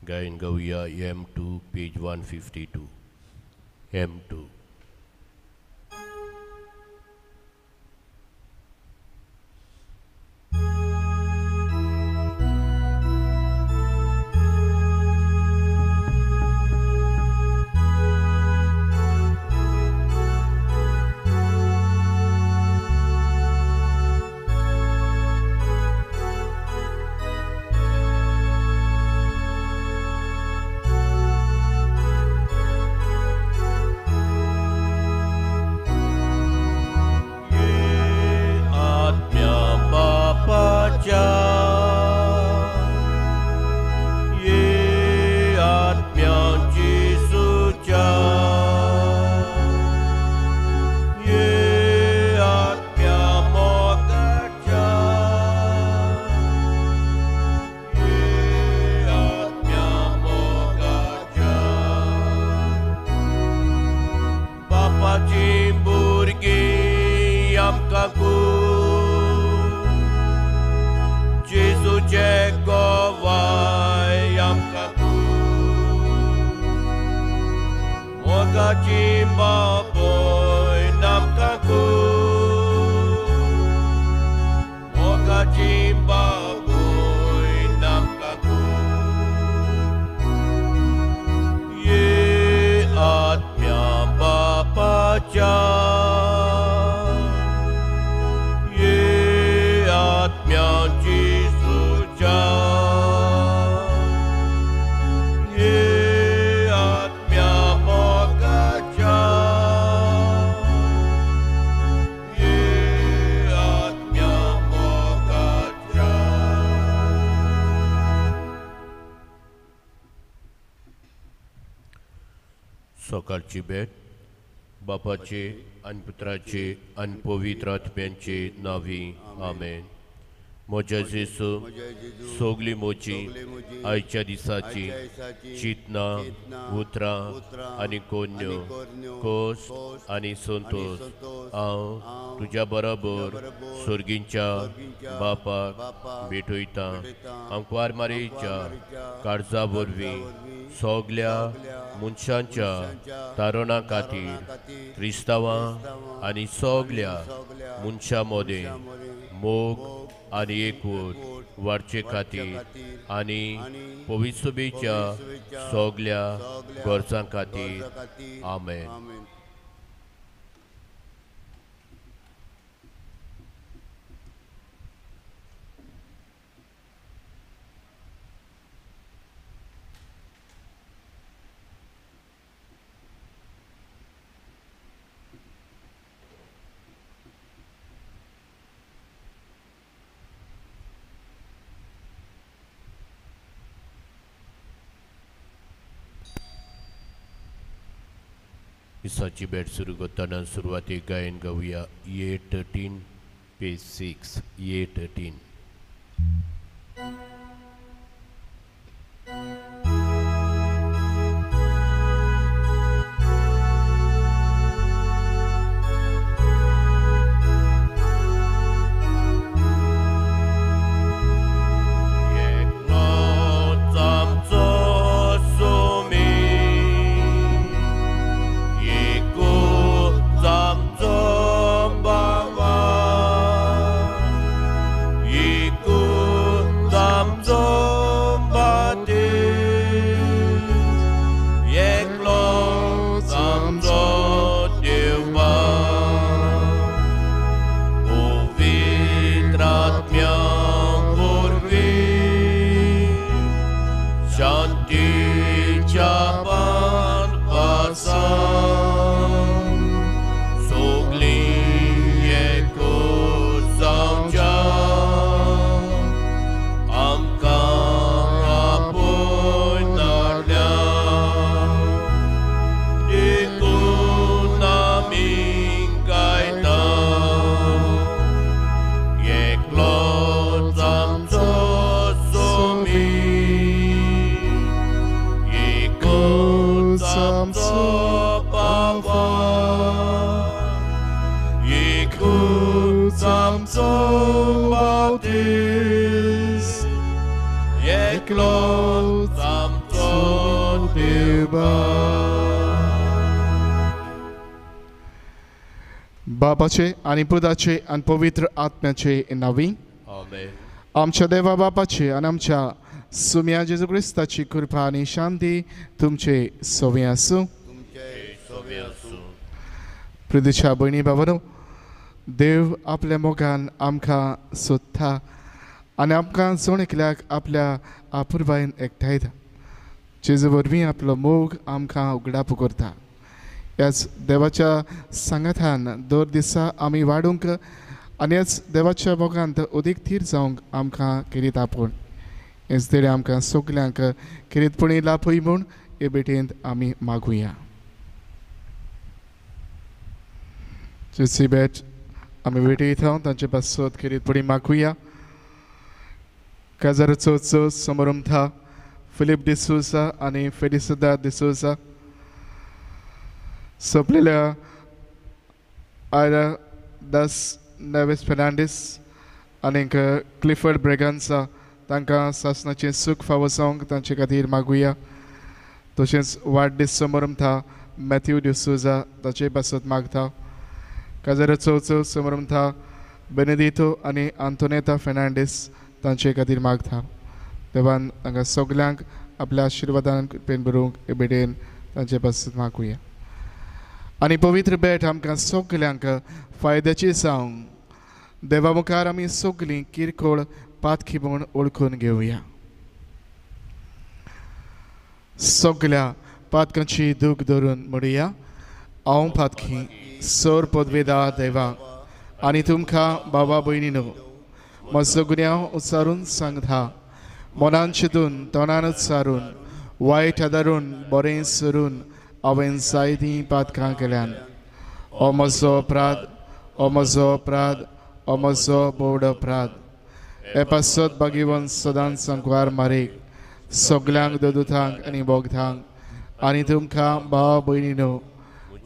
गायन गावया M2 page 152 M2. सकाळची भेट बापाचे आनी पुत्राचे आनी पवित्र आत्म्यांचे नांवी आमेन. म्हज्या जेजू सगली म्हजी आयच्या दिसाची चिंतना उतरां आनी कोन्यो कोस आनी संतोश हांव तुज्या बरोबर सर्गींच्या बापाक भेटयतां. आंकवार मारयेच्या काळजा वरवीं सगल्या मनशांच्या तारणा खातीर क्रिस्तांवां आनी सगल्या मनशां मदें मोग आनी एकवट वाडचे खातीर आनी पवित्रसभेच्या सगल्या गरजां खातीर आमेन. मिसाची भेट सुरू करतना सुरवातेक गायन गावया A13 page 6 A13. I'm so बापाचे आनी पुताचे आनी पवित्र आत्म्याचे नांवी आमेन. आमच्या देवा बापाचे आनी आमच्या सुम्या जेजू क्रिस्ताची कृपा आनी शांती तुमचे सवे आसूं. प्रितीच्या भयणी बाबानो, देव आपल्या मोगान आमकां सोदता आनी आमकां जण एकल्याक आपल्या आपुरबायेन एकठांयता. जेजू वरवीं आपलो मोग आमकां उगडाप करता. ह्याच देवाच्या सांगातान दर दिसा आमी वाडूंक आनी ह्याच देवाच्या मोगांत अदीक थीर जावंक आमकां केरीत आपूण हेच तरेन आमकां सगल्यांक खेरीतपणी लाभय म्हूण हे भेटेंत आमी मागुया. जेसी भेट आमी भेटयता तांचे पासत खेरीतपणी मागुया. काजाराचो उत्सव समारंभ फिलीप डिसोजा आनी फेलिसदा डिसोजा, सोंपलेल्या आयरा दास नेवेस फेर्नांडीस आनीक क्लिफर्ड ब्रेगांसा तांकां सासणाचें सूख फावो जावंक तांचे खातीर मागुया. तशेंच वाडदीस समारंभ मॅथ्यू डिसोजा ताचे पासत मागता. काजाराचो उत्सव समारंभ बेनेदितो आनी आंतोनेता फेर्नांडीस तांचे खातीर मागता. देवान तांकां सगल्यांक आपल्या आशिर्वादान कृपेन भरूंक हे भेटेन तांचे पासत मागुया. आनी पवित्र भेट आमकां सगल्यांक फायद्याची जावंक देवा मुखार आमी सगलीं किरकोळ पातकी म्हूण वळखून घेवया. सगल्या पातकांची दूख धरून म्हणुया, हांव पातकी सर पदवेदा देवा आनी तुमकां बाबा भयणीनो म्हजो गुन्यांव उच्चारून सांगता. मनान चिंतून तोंडान उच्चारून वायट आदारून बरें सरून हांवें जायतीं पातकां केल्यान. हो म्हजो अपराध, हो म्हजो अपराध, हो म्हजो बोड अपराध. हे पासत भागीवन सदांच सांकवार मारीक सगल्यांक ददुतांक आनी बोगदांक आनी तुमकां भाव भयणीनो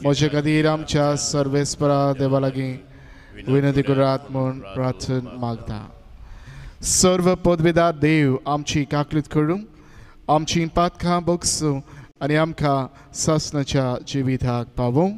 म्हजे खातीर आमच्या सर्वेस्परा देवा लागीं विनंती करात म्हूण प्रार्थना मागता. सर्व पदवेदार देव आमची काकलीत करूं, आमची पातकां बगसूं आनी आमकां सासणाच्या जिविताक पावोवं.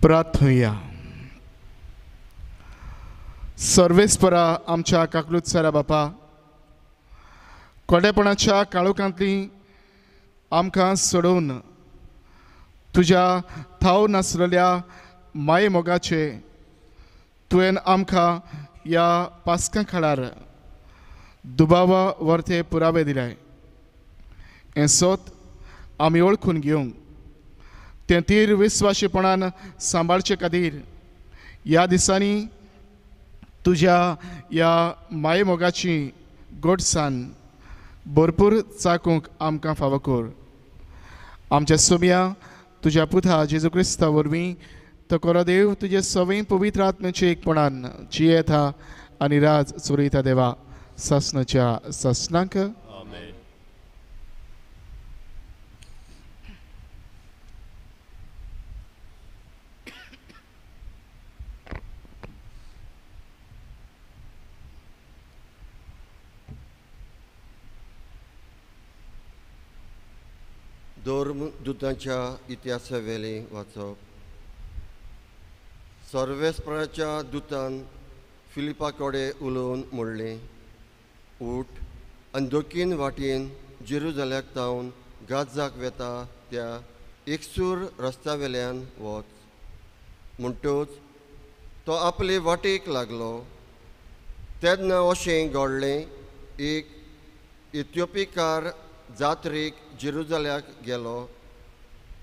प्रार्थुया. सर्वेस्परा आमच्या काकलुतसरा बापा, कोडेपणाच्या काळोखांतली आमकां सोडोवन तुज्या थाव नासलेल्या माये मोगाचे तुवें आमकां ह्या पास्कां काळार दुबावा वर्ते पुरावे दिले. हें सोत आमी वळखून घेवंक तें तीर विस्वाशीपणान सांबाळचे खातीर ह्या दिसांनी तुज्या ह्या मायेमोगाची गोडसान भरपूर चाकूंक आमकां फावो कर। आमच्या सोम्या तुज्या पुता जेजू क्रिस्ता वरवीं तो कोरो देव तुजे सवय पवित्र आत्म्याचे एकपणान जियेता आनी राज चलयता देवा सासणाच्या सासणाक। आमेन। धर्मदूतांच्या इतिहासावेलें वाचप। सर्वेस्पराच्या दुतान फिलिपा कडेन उलोवन म्हणलें, उठ आनी दक्षीण वाटेन जेरुजाल्याक तावन गाजाक वेता त्या एकसूर रस्त्यावेल्यान वच। म्हणटच तो आपले वाटेक लागलो। तेन्ना अशें घडलें, एक इथियोपिकार जात्रेक जेरुजाल्याक गेलो।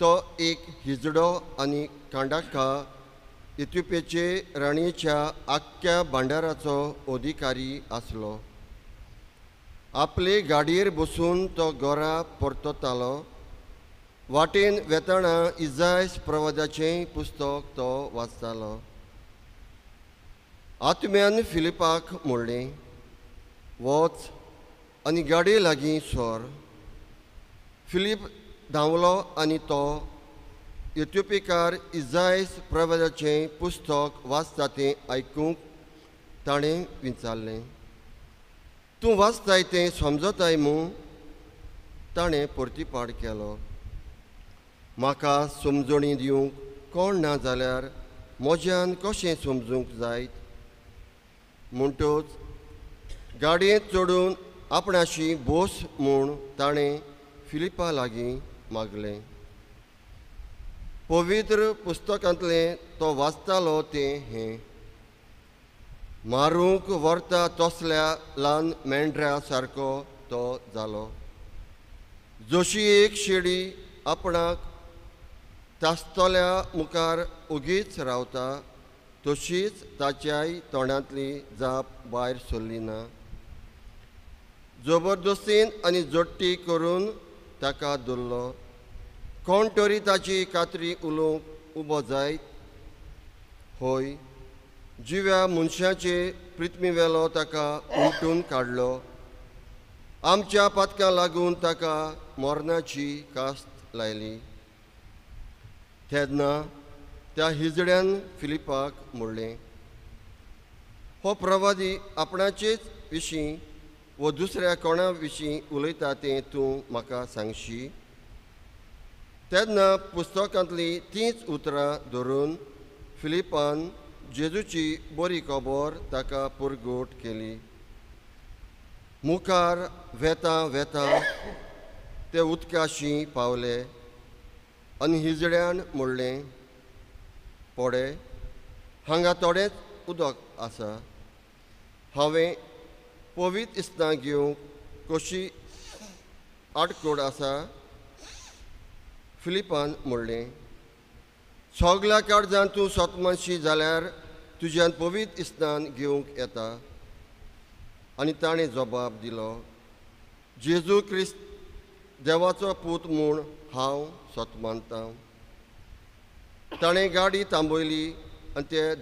तो एक हिजडो आनी कांडाका इथियोपियाचे राणयेच्या आख्ख्या भांडाराचो अधिकारी आसलो। आपले गाडयेर बसून तो घरा परततालो। वाटेन वेतना इजायस प्रवादाचें पुस्तक तो वाचतालो। आत्म्यान फिलिपाक म्हणलें, वच आनी गाडये लागीं सर। फिलीप धांवलो आनी तो इथियोपिकार इजायस प्रवादाचें पुस्तक वाचता तें आयकूंक ताणें विचारलें, तूं वाचताय तें समजताय मू? ताणें परतीपाट केलो, म्हाका समजणी दिवंक कोण ना जाल्यार म्हज्यान कशें समजूंक जायत? म्हणटच गाडयेंत चडून आपणाशी बोस म्हूण ताणें फिलिपा लागीं मागलें। पवित्र पुस्तकांतलें तो वाचतालो तें हें, मारूंक व्हरता तसल्या ल्हान मेंढऱ्या सारको तो जालो, जशी एक शेडी आपणाक तासतल्या मुखार ओगीच रावता तशीच ताच्याय तोंडांतली जाप भायर सरली ना। जबरदस्तीन आनी जोडटी करून ताका धरलो। कोण तरी ताची कात्री उलोवंक उबो जायत? हय, जिव्या मनशाचे पृथ्वीवेलो ताका उमटून काडलो। आमच्या पातकां लागून ताका मरणाची कास्त लायली। तेन्ना त्या हिजड्यान फिलिपाक म्हणलें, हो प्रवादी आपणाचेच विशीं वो दुसऱ्या कोणा विशीं उलयता तें तूं म्हाका सांगशी? तेन्ना पुस्तकांतलीं तींच उतरां धरून फिलिपान जेजूची बरी खबर ताका परगट केली। मुखार वेता वेता ते उदकाशी पावले आनी हिजड्यान म्हणलें, पडे हांगा थोडेंच उदक आसा, हांवें पवित्र इस्नां घेवंक कशी आडकोड आसा? फिलिपान म्हणलें, सगल्या काळजान तूं सतमानशी जाल्यार तुज्यान पवित्र इस्नान घेवंक येता। आनी ताणें जबाब दिलो, जेजू क्रिस्त देवाचो पूत म्हूण हांव सत मानतां। ताणें गाडी थांबयली आनी ते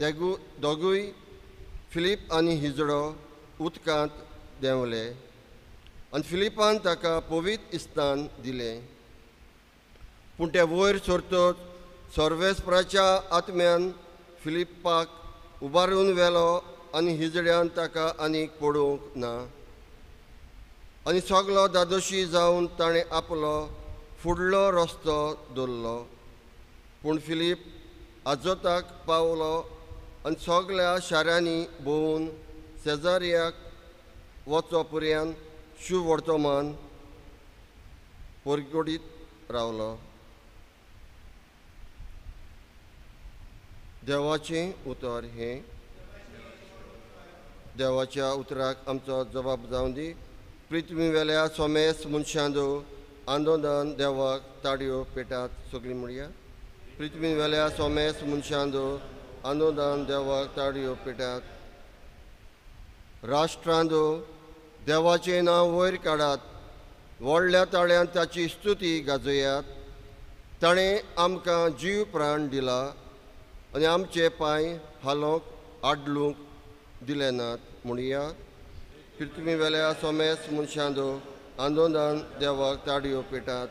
दोगूय फिलीप आनी हिजडो उदकांत देंवले आनी फिलिपान ताका पवित्र इस्नान दिलें। पूण ते वयर सरतच सर्वेस्पराच्या आत्म्यान फिलिपाक उबारून व्हेलो आनी हिजड्यान ताका आनीक पडूंक ना। आनी सगलो दादोशी जावन ताणें आपलो फुडलो रस्तो दवरलो। पूण फिलीप आजोताक पावलो आनी सगल्या शारांनी भोंवून सेजारियाक वचो पर्यंत शुवर्तमान परगडीत रावलो। देवाचें उतर हें। देवाच्या उतराक आमचो जबाब जावं दी। पृथ्वी वेल्या सोमेस मनशांदो आंदोलन देवाक ताडयो पेटात सगळीं म्हणया। पृथ्वी वेल्या सोमेस मनशांदो आंदोलन देवाक ताडयो पेटात। राष्ट्रांदो देवाचें नांव वयर काडात, व्हडल्या ताळ्यान ताची स्तुती गाजयात. ताणें आमकां जीव प्राण दिला आनी आमचे पांय हालोवंक आडलूंक दिले नात म्हणया. पृथ्वी वेल्या सोमेस मनशांदो आंदोलन देवाक ताडयो पेटात.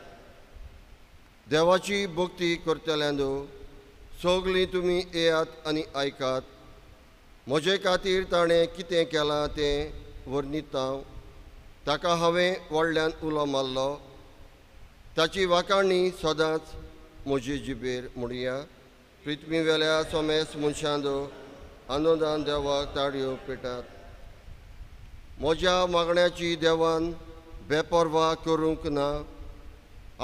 देवाची भक्ती करतल्यांदो सगळीं तुमी येयात आनी आयकात. म्हजे खातीर ताणें कितें केलां तें वर्णिता. ताका हांवें व्हडल्यान उलो मारलो, ताची वाखाणी सदांच म्हजे जिबेर म्हणया. पृथ्वी वेल्या सोमेस मनशांदो आनंदान देवाक ताडयो पेटात. म्हज्या मागण्याची देवान बेपर्वा करूंक ना,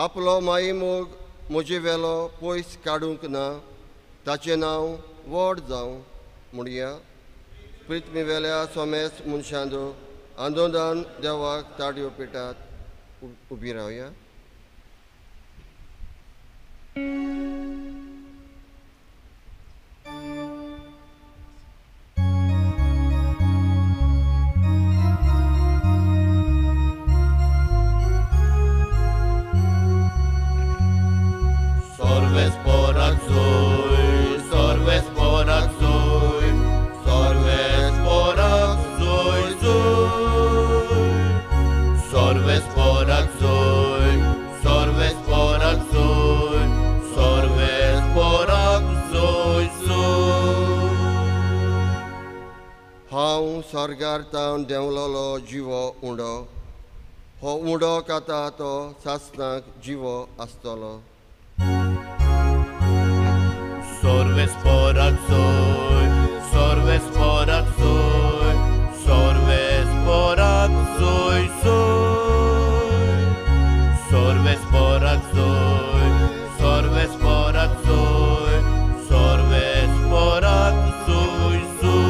आपलो मायेमोग म्हजे वेलो पयस काडूंक ना. ताचें नांव व्हड जावं म्हणया. पृथ्वी वेल्या सोमेस मनशांदो आंदोलन देवाक ताडयो पेटात. उबी रावया. हांव स्वर्गार तावन देंवलोलो जिवो उंडो, हो उंडो खाता तो सासणाक जिवो आसतलो. Sorves porak soy, sorves porak soy, sorves porak soy soy. Sorves porak soy, sorves porak soy, sorves porak soy soy.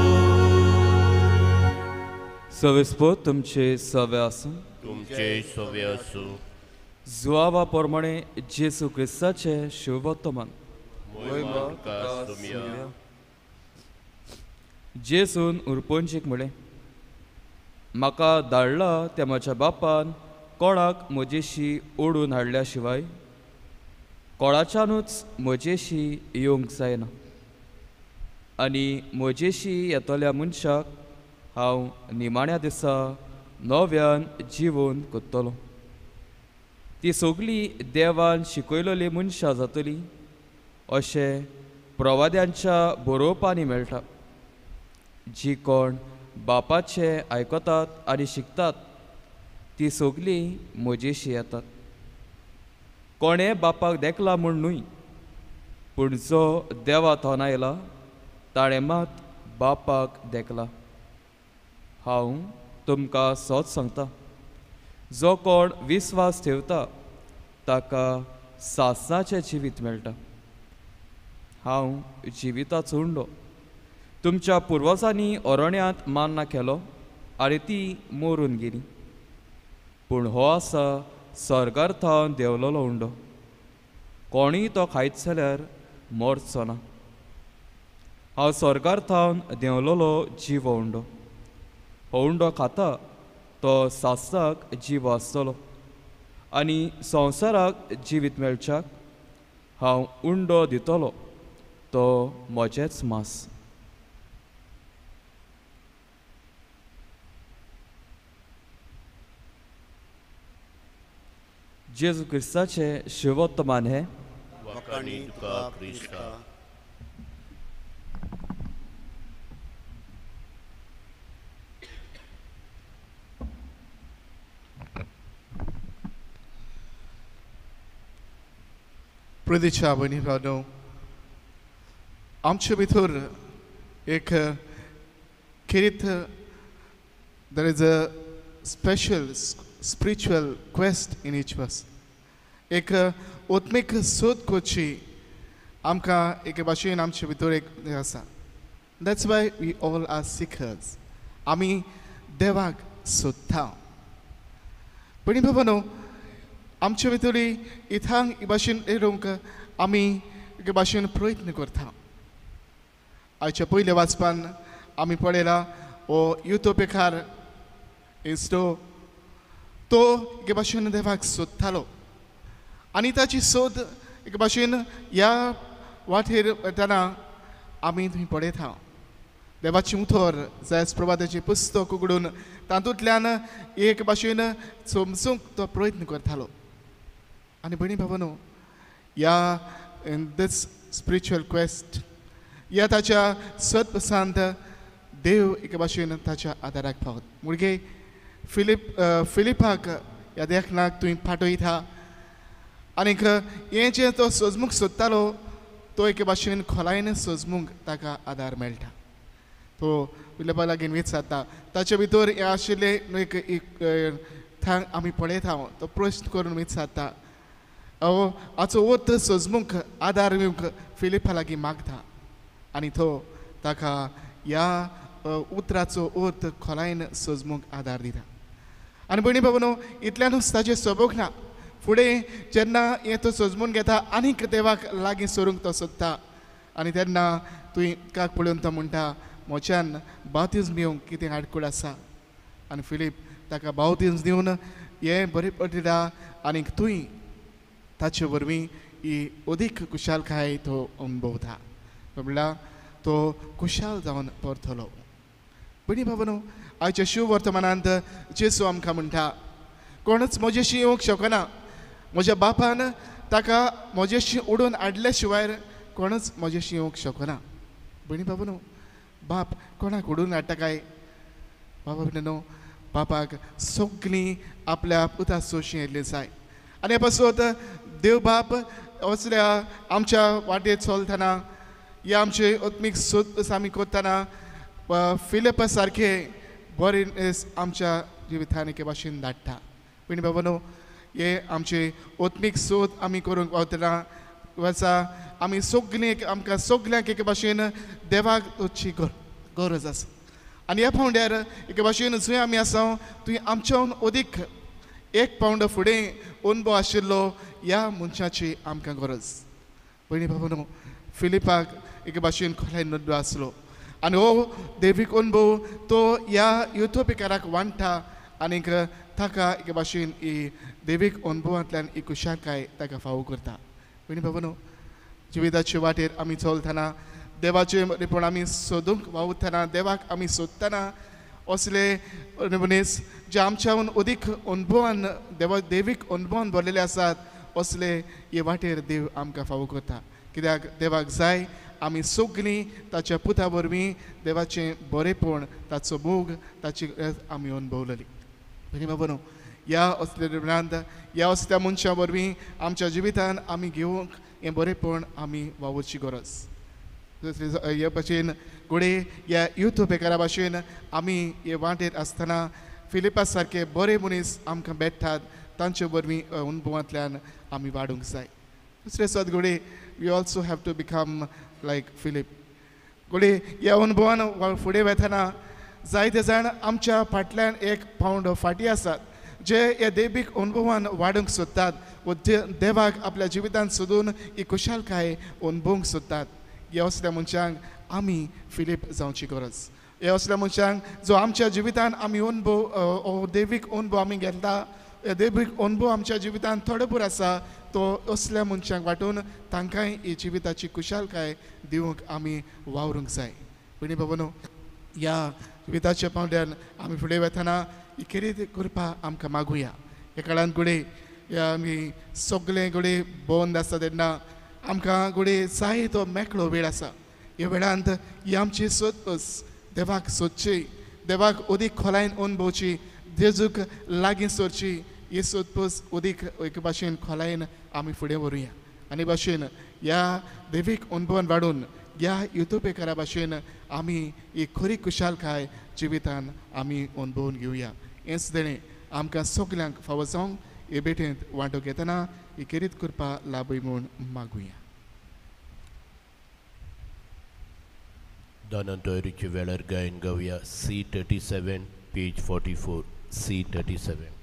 सवेस्पो तुमचे सवे आसूं, तुमचे सवे आसूं. जुआवा प्रमाणे जेसू क्रिस्ताचे शिववर्तमान. जेसून उरपोंजीक म्हळें, म्हाका धाडला त्या म्हज्या बापान कोणाक म्हजेशी ओडून हाडल्या शिवाय कोणाच्यानूच म्हजेशी येवंक जायना, आनी म्हजेशी येतल्या मनशाक हांव निमाण्या दिसा नव्यान जिवोन करतलो. ती सगळी देवान शिकयलेली मनशां जातली अशें प्रवाद्यांच्या बरोवपांनी मेळटा. जी कोण बापाचे आयकतात आनी शिकतात ती सगळीं म्हजेशी येतात. कोणें बापाक देखला म्हूण न्हय, पूण जो देवा थोन आयला ताणें मात बापाक देखला. हांव तुमकां सोच सांगता, जो कोण विस्वास ठेवता ताका सासणाचें जिवीत मेळटा. हांव जिविताचो उंडो. तुमच्या पुर्वजांनी अरण्यांत मान्ना केलो आनी ती मरून गेली, पूण हो आसा स्वर्गार थावन देंवलोलो उंडो. कोणूय तो खायत जाल्यार मरचो ना. हांव स्वर्गार थावन देंवलोलो जिवो उंडो. हो उंडो खाता तो सासणाक जिवो आसतलो आनी संवसाराक जिवीत मेळच्याक हांव उंडो दितलो तो म्हजेंच मांस. जेजू क्रिस्ताचें शिवोत्तमान हें. प्रदेशा भयणी भावनो, आमचे भितर एक खेरीत there is a special spiritual quest in each of us. एक आत्मीक सोद करची आमकां एके भाशेन आमचे भितर एक आसा. That's why we all are seekers. आमी देवाक सोदता. भयणी भावांनो, आमचे भितर इथांग हे भाशेन येवंक आमी एके भाशेन प्रयत्न करता. आयच्या पयल्या वाचपान आमी पळयला हो युतोपेकार इश्टो तो एके भाशेन देवाक सोदतालो आनी ताची सोद एके भाशेन ह्या वाटेर वतना आमी थंय पळयता. देवाचें उतर जायज प्रभाताचें पुस्तक उगडून तातूंतल्यान एक भाशेन समजूंक तो प्रयत्न करतालो. आनी भयणी भावानो, ह्या इन these spiritual quest ह्या ताच्या सत्पसांत देव एके भाशेन ताच्या आदाराक पावत. मुगे फिलिपाक ह्या देखणाक तुवें पाठयता आनीक हें जें तो सजमूंक सोदतालो तो एके भाशेन खोलायेन सजमूंक ताका आदार मेळटा. तो फिलिपा लागीं विचारता, ताचे भितर हें आशिल्लें एक थांग आमी पळयता, तो प्रश्न करून विचारता, हाचो अर्थ सजमूंक आदार दिवंक फिलिपा लागीं मागता आनी तो ताका ह्या उतराचो अर्थ खोलायेन सजमूंक आदार दिता. आनी भयणी बाबानो, इतल्यानूच ताचें सोबूंक ना, फुडें जेन्ना हें तो सजमून घेता आनीक देवाक लागीं सरूंक तो सोदता आनी तेन्ना तुवें उदकाक पळोवन तो म्हणटा, म्हज्यान बावतीज दिवंक कितें आडखळ आसा? आनी फिलीप ताका बावतीज दिवन हें बरें पडटा आनीक तुवें ताचे वरवीं ही अदीक खुशालकाय तो अणभवता, म्हणल्यार तो खुशाल जावन परतलो. भयणी बाबानो, आयच्या शिव वर्तमानांत जेजू आमकां म्हणटा, कोणूच म्हजेशी येवंक शकना, म्हज्या बापान ताका म्हजेशी उडोवन हाडले शिवाय कोणूच म्हजेशी येवंक शकना. भयणी बाबानो, बाप कोणाक उडोवन हाडटा काय? बाबा भयणीनो, बापाक सगळीं आपल्या पुता सोशी येयल्ली जाय. आनी हे पासत देव बाप असल्या आमच्या वाटेर चलतना या आमचे आत्मीक सोद आमी करतना फिलिपा सारके बरे आमच्या जिवितान एके भाशेन धाडटा. भयणी बाबानो, हे आमचे आत्मीक सोद आमी करूंक पावतना वर्सा आमी सगळीं आमकां सगल्यांक एके भाशेन देवाक वचची गरज आसा. आनी ह्या पावंड्यार एके भाशेन जंय आमी आसा थंय आमच्यान अदीक एक पावंडो फुडें अणभव आशिल्लो ह्या मनशाची आमकां गरज. भयणी बाबानो, फिलिपाक एके भाशेन खोलायेन अणभव आसलो आनी हो देवीक अणभव तो ह्या युथोपिकाराक वांट्टा आनीक ताका एके भाशेन ही देवीक अणभवांतल्यान ही खुशालकाय ताका फावो करता. भयणी बाबानो, जिविताचे वाटेर आमी चलतना देवाचें बरेपण आमी सोदूंक वावुरतना देवाक आमी सोदतना असले मनीस जे आमच्याहून अदीक अणभवान देवा देवीक अणभवान भरलेले आसात असले हे वाटेर देव आमकां फावो करता. कित्याक देवाक जाय आमी सगळीं ताच्या पुता वरवीं देवाचें बरेपण, ताचो मोग, ताची आमी अणभवलेली. भयणी बाबानो, ह्या असल्या उपरांत ह्या असल्या मनशां वरवीं आमच्या जिवितान आमी घेवंक हें बरेपण आमी वावुरची गरज. हे भाशेन घडये ह्या युथोपेकारा भाशेन आमी हे वाटेर आसतना फिलिपा सारके बरे मनीस आमकां भेट्टात, तांचे वरवीं अणभवांतल्यान आमी वाडूंक जाय. दुसरें सद घडये we also have to become like Philip. घडये ह्या अणभवान फुडें वतना जायते जाण आमच्या फाटल्यान एक पावंडो फाटीं आसात जे ह्या देवीक अणभवान वाडूंक सोदतात व देवाक आपल्या जिवितांत सोदून ही खुशालकाय अणभवूंक सोदतात. ह्या असल्या मनशांक आमी फिलीप जावची गरज. ह्या असल्या मनशांक जो आमच्या जिवितांत आमी अणभव देवीक अणभव आमी घेतला, देवीक अणभव आमच्या जिवितांत थोडो भर आसा, तो असल्या मनशांक वांटून तांकांय ही जिविताची खुशालकाय दिवंक आमी वावरूंक जाय. भयणी बाबानो, ह्या जिविताच्या पावंड्यान आमी फुडें वतना ही खेरीत कृपा आमकां मागुया. ह्या काळांत घडये ह्या आमी सगळे घडये बंद आसा तेन्ना आमकां घडये जाय तो मेकळो वेळ आसा. ह्या वेळांत ही आमची सोदपोस देवाक सोदची, देवाक अदीक खोलायेन अणभवची, जेजूक लागीं सरची, ही सोदपोस अदीक एके भाशेन खोलायेन आमी फुडें व्हरुया. आनी भाशेन ह्या देवीक अणभवान वाडून ह्या युतोपेकारा भाशेन आमी ही खरी खुशालकाय जिवितान आमी अणभवून घेवया. हेंच देणें आमकां सगल्यांक फावो जावंक हे भेटेंत वांटो घेतना ही खेरीत कृपा लाभय म्हूण मागुया. दानांतोयरीच्या वेळार गायन गावया C37 page 44 C37.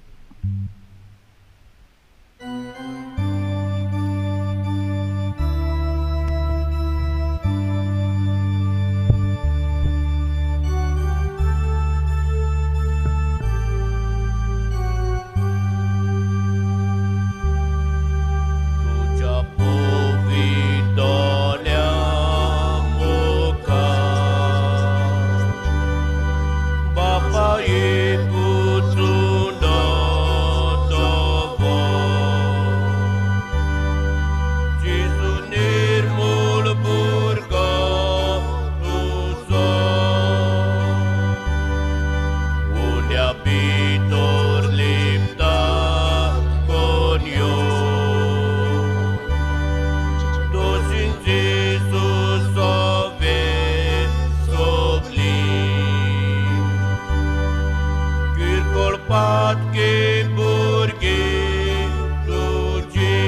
पातकी भुरगीं तुजी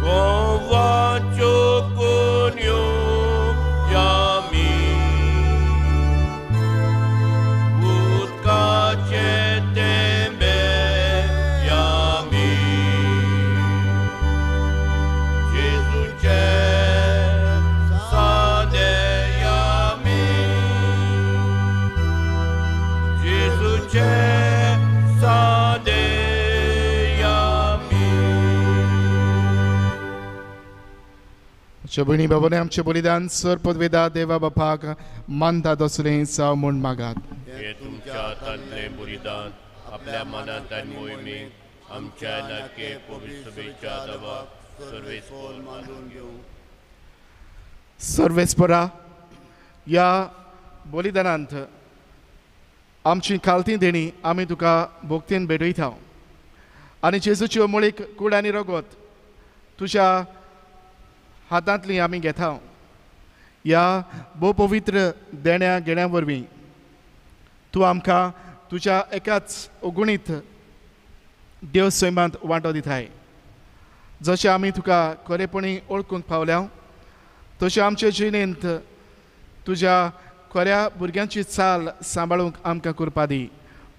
गोवाच्यो कोन्यो यामी उदकाचे तेंबे यामी जेजूचे सादे यामी जेजूचे सादे यामी. आमच्या भयणी बाबांनी आमचें बलिदान सर पदवेदा देवा बापाक मानता तसलें जावं म्हूण मागात. हे तुमच्या हातांतलें बलिदान आपल्या मनांत आनी मोहिमेक आमच्या नाके पवित्र सभेच्या दबाक सर्वेस्पोर मानून घेवं. सर्वेस्परा ह्या बलिदानांत आमची खालती देणी आमी तुका भोक्तीन भेटयता आनी जेजूची अमोळीक कूड आनी रगत तुज्या हातांतली आमी घेता. ह्या भोव पवित्र देण्या घेण्या वरवीं तूं आमकां तुज्या एकाच अगुणीत देव सैमांत वांटो दिताय. जशें आमी तुका खरेपणी वळखूंक पावल्या तशें आमचे जिणेंत तुज्या खऱ्या भुरग्यांची चाल सांबाळूंक आमकां कृपा दी.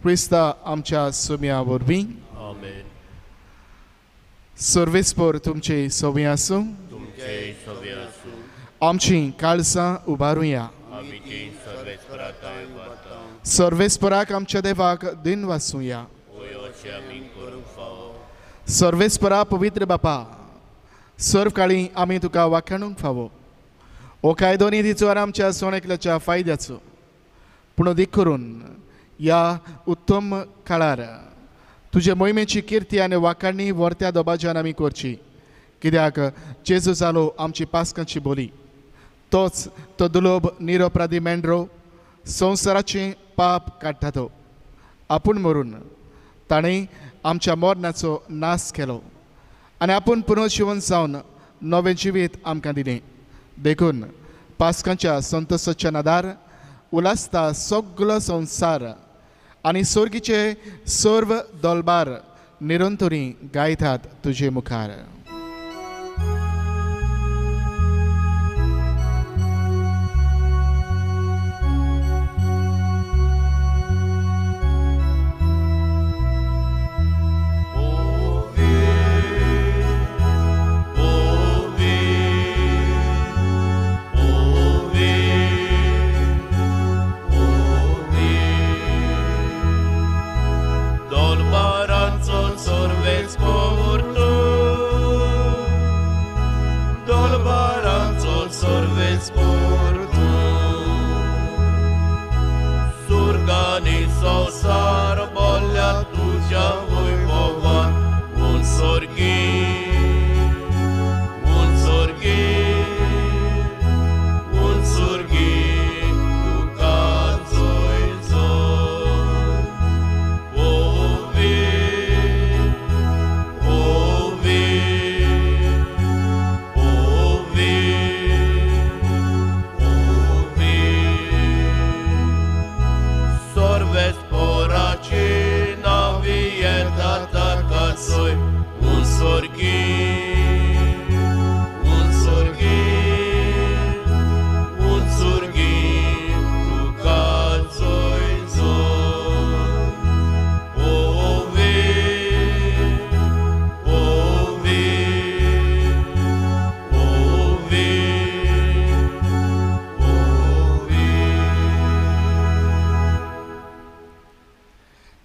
क्रिस्ता आमच्या सुम्या वरवीं. आमेन. सर्वेस्पोर तुमचे सवी आसूं. तुमचे सवे आसूं. आमची काळसां उबारुया. आमी ती सर्वेस्परा थंय उबारता. सर्वेस्पराक आमच्या देवाक दिन वाचुया. वय अशें आमी करूंक फावो. सर्वेस्परा पवित्र बापा, सर्व काळी आमी तुका वाखाणूंक फावो. हो कायदो निधीचो आनी आमच्या सण एकल्याच्या फायद्याचो, पूण अदीक करून ह्या उत्तम काळार तुजे मोहिमेची किर्ती आनी वाखाणी वर्त्या दबाज्यान आमी करची. कित्याक जेजू जालो आमची पास्कांची बोली, तोच तो दुलोब निरपराधी मेंढरो संवसाराचें पाप काडटा तो. आपूण मरून ताणें आमच्या मरणाचो नाश केलो आनी आपूण पुनर्जिवन जावन नवें जिवीत आमकां दिलें. देखून पास्कांच्या संतोषाच्या नादार उलासता सगलो संवसार आनी सोर्गीचे सर्व दलबार निरंतरी गायतात तुजे मुखार.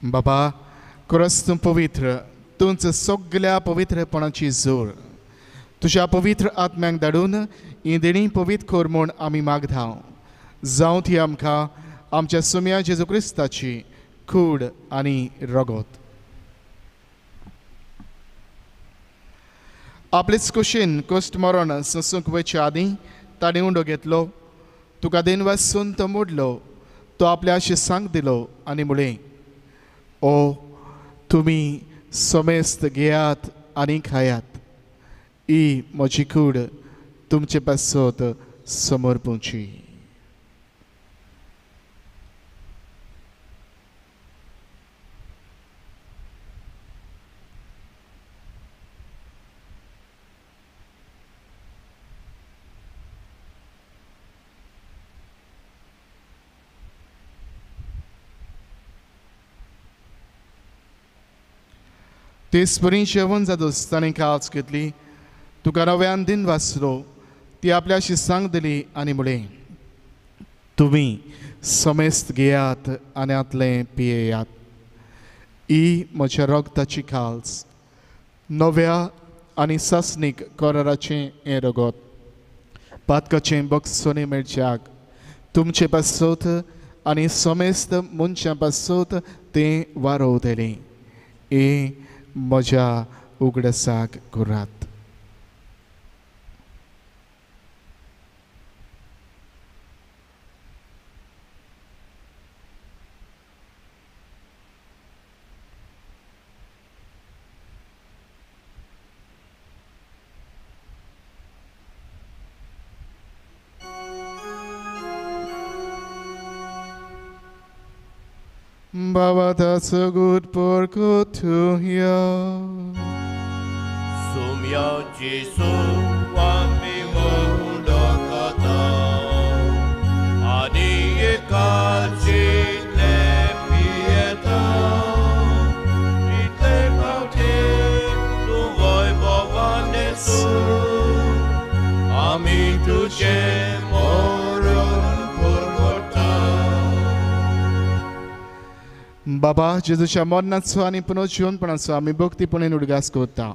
बाबा, खरोच तूं पवित्र, तूंच सगल्या पवित्रपणाची जोड. तुज्या पवित्र आत्म्यांक धाडून ही देणी पवित्र कर म्हूण आमी मागता. जावं ती आमकां आमच्या सुम्या जेजू क्रिस्ताची कूड आनी रगत. आपलेच कुशीन कश्ट मरण सोंसूंक वयचे आदीं ताणें उंडो घेतलो, तुका देनवासून तो मोडलो, तो आपल्या शिसांक दिलो आनी म्हणलें, ओ तुमी समेस्त घेयात आनी खायात, ही म्हजी कूड तुमचे पासत समर्पूची. तेच परी जेवण जातच ताणें काळज घेतली, तुका नव्यान दिन वाचलो, ती आपल्या शिसांक दिली आनी म्हळें, तुमी समेस्त घेयात आनी आतलें पियेयात. ही म्हज्या रगताची काळज, नव्या आनी सासणीक कराराचें हें रगत, पातकाचें बक्षसणी मेळच्याक तुमचे पासत आनी समेस्त मनशां पासत तें वारोवतलें. हें म्हज्या उगडासाक करात. Baba, that's a good porco to hear. Sumya Jesu wami wudakata ani ekachi le pieta title paute tu voi bovanesu ami tuche moron porgota. बाबा जेजूच्या मरणाचो आनी पुनर्जिवनपणाचो आमी भक्तीपणान उडगास करता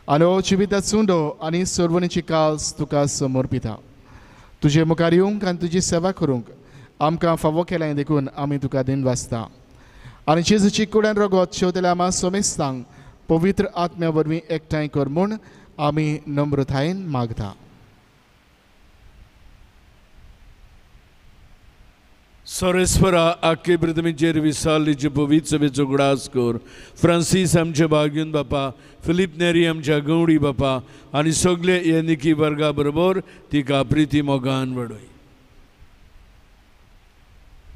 आनी हो जिविताचो उंडो आनी सर्वणीची काल्स तुका समर्पिता. तुजे मुखार येवंक आनी तुजी सेवा करूंक आमकां फावो केलें देखून आमी तुका दिन वाचता आनी जेजूची कुड्यान रगत शेवतल्या आमा समेस्तांक पवित्र आत्म्या वरवीं एकठांय कर म्हूण आमी नम्रतायेन मागता. सोरेस्वरा आखे प्रथमेचेर विसावल्लीचे पवित्र सभेचो उगडास कर. फ्रांसीस आमचे भाग्यून बापा, फिलीप नेरी आमच्या गवडी बापा आनी सगळे हे निकी वर्गा बरोबर तिका प्रिती मोगान वाडय.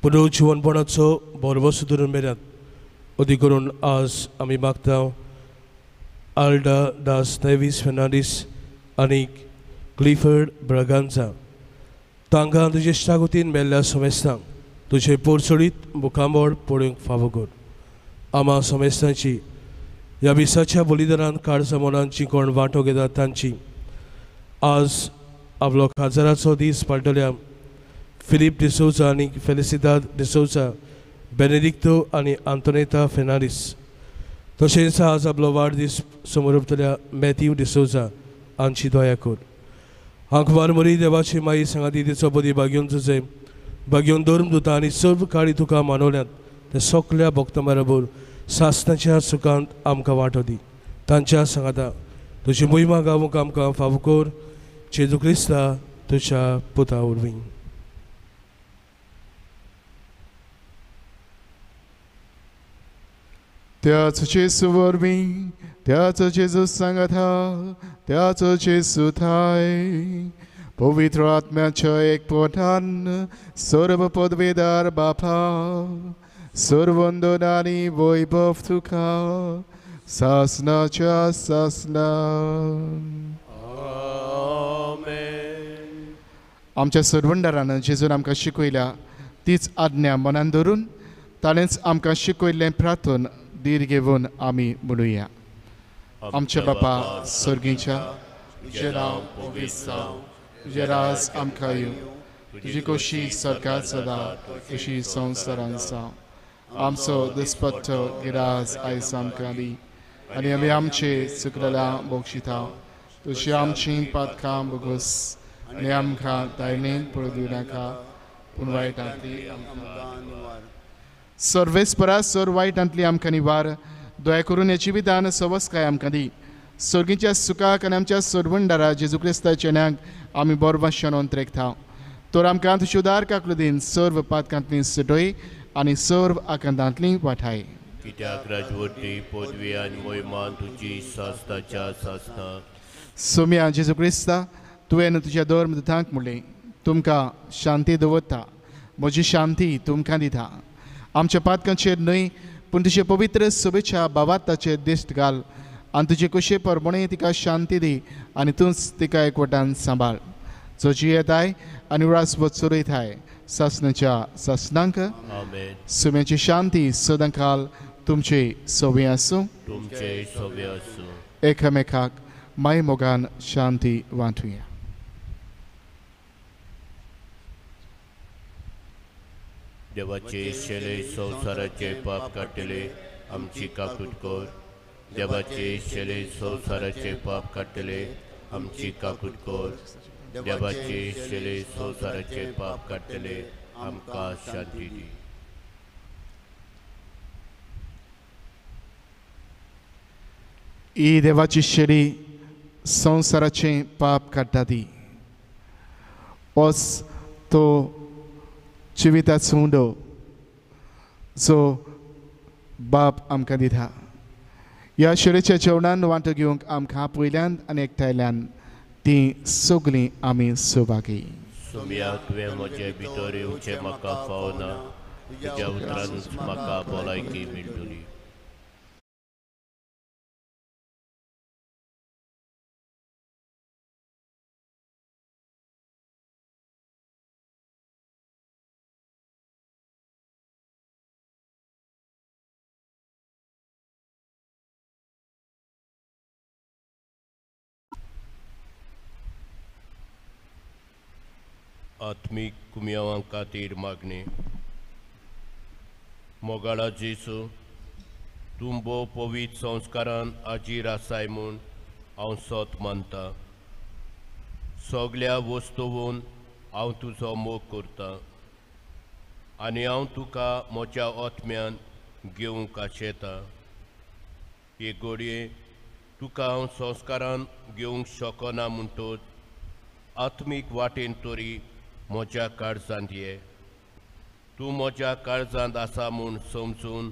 पुनर्जिवनपणाचो भरवसो धरून मेरात अदी करून आज आमी मागता आल्डा दास नेवीस फेर्नांडीस आनी क्लिफर्ड ब्रगांजा तांकां तुजे इश्टागतीन मेल्ल्या समेस्तांक तुजे पोरसोडीत मुखामळ पळोवंक फावो कर. आमा समेस्तांची ह्या मिसाच्या बलिदानान काळजा मनांची कोण वांटो घेतात तांची आज आपलो खाजराचो दीस पाळटल्या फिलीप डिसोजा आनी फेलिसिदाद डिसोजा, बेनेडिक्तो आनी आंतोनेता फेर्नांडीस, तशेंच आज आपलो वाडदीस समोरपतल्या मॅथ्यू डिसोजा हांची दया कर. हांक वारमरी देवाची माई सांगाती तिचो बदी भाग्योन तुजें भाग्योन धर्म दुता आनी सर्व काळी तुका मानवल्यात ते सगल्या भक्तां बरोबर सासणाच्या सुखांत आमकां वांटो दी. तांच्या सांगाता तुजी मोहिमा गावूंक आमकां फावो कर. जेजू क्रिस्ता तुज्या पुता वरवीं. त्याच जेजू वरवीं, त्याच जेजू सांगाता, त्याच जेजू थाय पवित्र आत्म्याच्या एकपणान सर्व पदवेदार बापा सर्वंदन आनी वैभव तुका सासनाच्या सासना. आमेन. आमच्या सर्वंडारान जेजून आमकां शिकयल्या तीच आज्ञा मनान धरून ताणेंच आमकां शिकयल्लें प्रार्थन धीर घेवन आमी म्हणुया. आमच्या बापा सर्गीच्या, तुजें नांव पवित्र जावं, तुजें राज आमकां येवं, तुजी खोशी सरकार सदा तशी संवसारांत जावं. आमचो दिसपट्टो गिराज आयज आमकां दी आनी आमी आमचे चुकलेल्या बक्षिता तशी आमची पातकां भोगोस आनी आमकां दायनेन पळोवं दिवं नाका पूण वायटांतली आमकां सर्वेस्परा सर वायटांतली आमकां निवार. दया करून हे जिवितान सवस्काय आमकां दी. सर्गीच्या सुखाक आनी आमच्या सर्वंडारा जेजू क्रिस्ताच्या न्याक आमी बोरवाशान अंतरेकता. तर आमकां तुजी उदार काकलो दीन सर्व पातकांतली सुटय आनी सर्व आकांतांतली वाठाय. कित्याक राजवटी पदवी आनी मोहिमा तुजी सासणाच्या सासणाक. सोम्या जेजू क्रिस्ता, तुवें तुज्या धर्म दुतांक म्हणलें, तुमकां शांती दवरता, म्हजी शांती तुमकां दिता. आमच्या पातकांचेर न्हय पूण तुजे पवित्र सभेच्या भावार्थाचेर दिश्ट घाल आनी तुजे कुशे परमणे तिका शांती दी आनी तूंच तिका एकवटान सांबाळ. जो जियेताय आनी उडास चलयताय सासणाच्या सासणांक. आमेन. सुम्याची शांती सदांकाल तुमचे सोबी आसूं. तुमचे सोबी आसूं. एकामेकाक माय मोगान शांती वांटुया. देवाचे शेले संवसाराचे पाप काडटले आमची काकूत कर. देवाचे शेले संवसाराचे पाप काडटले आमची काकूत कर. देवाचे शेले संवसाराचे पाप काडटले आमकां शांती दी. ही देवाची शेली संवसाराचें पाप काडटा ती वच तो जिविताचो उंडो जो बाप आमकां दिता. ह्या शेळेच्या जेवणान वांटो घेवंक आमकां पयल्यान आनी एकठांयल्यान ती सगळीं आमी सौभागी. सोम्या तुवें म्हजे भितर येवचें म्हाका फावना, तुज्या उतरानूच म्हाका भलायकी मेळटली. आत्मीक कुमयावां खातीर मागणें. मोगाळा जेसू, तूं भोव पवित्र संस्कारान आजीर आसाय म्हूण हांव सत मानता. सगल्या वस्तून हांव तुजो मोग करता आनी हांव तुका म्हज्या आत्म्यान घेवंक आशेता. एक घडये तुका हांव संस्कारान घेवंक शकना म्हणटच आत्मीक वाटेन तरी म्हज्या काळजांत ये. तूं म्हज्या काळजांत आसा म्हूण समजून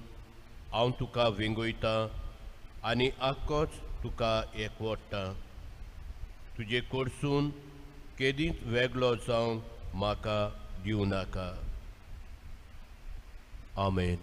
हांव तुका वेंगयता आनी आक्कोच तुका एकवडटा. तुजे कडसून केदींच वेगळो जावंक म्हाका दिवं नाका. आमेन.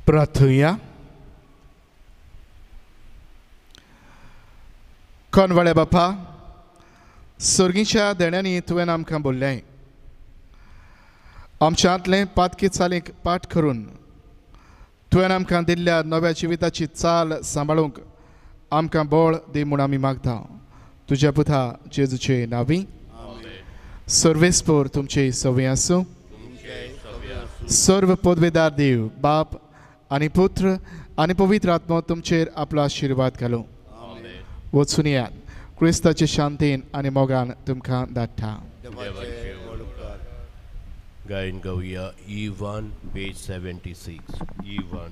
प्रार्थुया. कोणवाळे बापा, सर्गीच्या देण्यांनी तुवें आमकां बोल्लें. आमच्यांतलें पातकी चालीक पाठ करून तुवें आमकां दिल्ल्या नव्या जिविताची चाल सांबाळूंक आमकां बळ दी म्हूण आमी मागता. तुज्या पुता जेजूचे नांवी. सर्वेस्पोर तुमचे सवय आसूं. सर्व पदवेदार देव बाप आनी पुत्र आनी पवित्र आत्मो तुमचेर आपलो आशिर्वाद घालूं. वचून येयात. क्रिस्ताचे शांतीन आनी मोगान तुमकां धाडटा. गायन गावया E1 page 76. E1.